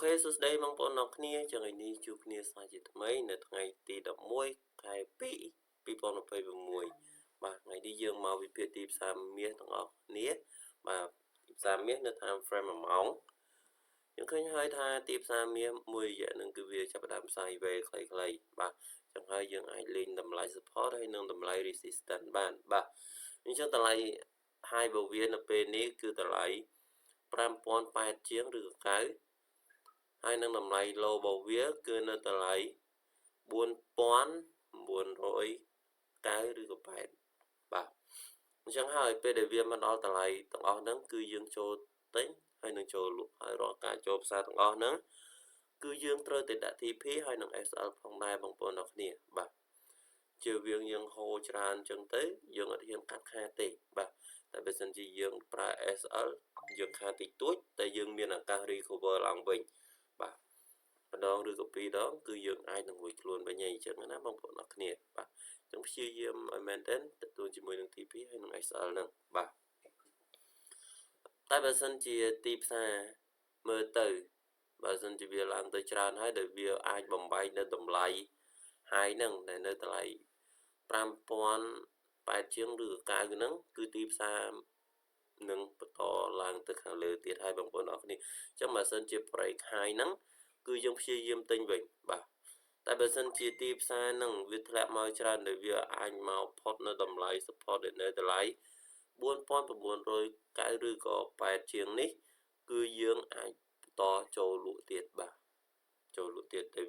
OK សួស្តីបងប្អូនអ្នកគ្នា។ថ្ងៃនេះជួបគ្នាសាជាថ្មីនៅថ្ងៃទី11ខែ2 2026បាទថ្ងៃនេះយើងមកវិភាគទីផ្សារមាសទាំងអស់គ្នាបាទទីផ្សារមាសនៅ time frame 1ម៉ោងយើងឃើញហើយថាទីផ្សារមាសមួយរយៈនឹងគឺវាចាប់ផ្ដើម sideways ខ្លីៗបាទចឹងហើយយើងអាចលេងតម្លៃ support ហើយនិងតម្លៃ resistance បានបាទអញ្ចឹងតម្លៃ high របស់វានៅពេលនេះគឺតម្លៃ5008ជាងឬក៏9ហើយនឹងតម្លៃ low របស់វាគឺនៅតម្លៃ4990ឬក៏8បាទអញ្ចឹងហើយពេលដែលវាមកដល់តម្លៃទាំងអស់ហ្នឹងគឺយើងចូលទិញហើយនឹងចូលលក់ហើយរាល់ការចូលផ្សារទាំងអស់ហ្នឹងគឺយើងត្រូវតែដាក់ TP ហើយនឹង SL ផងដែរបងប្អូនអរគ្នាបាទជៀសវាងយើងហូរច្រើនអញ្ចឹងទៅយើងអត់ហ៊ានកាត់ខាតទេបាទតែបើសិនជាយើងប្រើ SL យើងខាតតិចតួចតែយើងមានឱកាស recover ឡើងវិញបាទម្ដងឬក៏ពីរដងគឺយើងអាចនឹងរួចខ្លួនវិញហើយអញ្ចឹងណាបងប្អូនអរគ្នាបាទអញ្ចឹងព្យាយាមឲ្យមែនទែនទទួលជាមួយនឹង TP ហើយនឹង SL ហ្នឹងបាទតែបើសិនជាទីផ្សារមើលទៅបើសិនជាវាឡើងទៅច្រើនហើយដែលវាអាចបំបែកនៅតម្លៃ high ហ្នឹងដែលនៅតម្លៃ5008ជាងឬក៏9ហ្នឹងគឺទីផ្សារនឹងបន្តឡើងទៅខាងលើទៀតហើយបងប្អូនអរគ្នាអញ្ចឹងបើសិនជា break high ហ្នឹងគឺយើងព្យាយាមទិញវិញបាទតែបើសិនជាទីផ្សារហ្នឹងវាធ្លាក់មកច្រើនដែលវាអាចមកផុតនៅតម្លៃ support ដែលនៅតម្លៃ4990ឬក៏8ជាងនេះគឺយើងអាចបន្តចូលលក់ទៀតបាទចូលលក់ទៀតតែ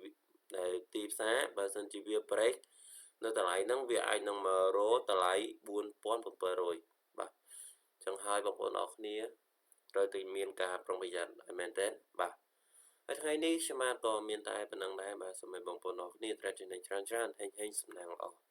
ដែលទីផ្សារបើសិនជាវា break នៅតម្លៃហ្នឹងវាអាចនឹងមករកតម្លៃ4700បាទចឹងហើយបងប្អូនអរគ្នាត្រូវតែមានការប្រុងប្រយ័ត្នឲ្យមែនទែនបាទហើយថ្ងៃនេះខ្ញុំបាទក៏មានតែប៉ុណ្ណឹងដែរបាទសូមឲ្យបងប្អូនអរគ្នាត្រូវចំណេញច្រើនច្រើនហេងហេងសំណាងល្អ។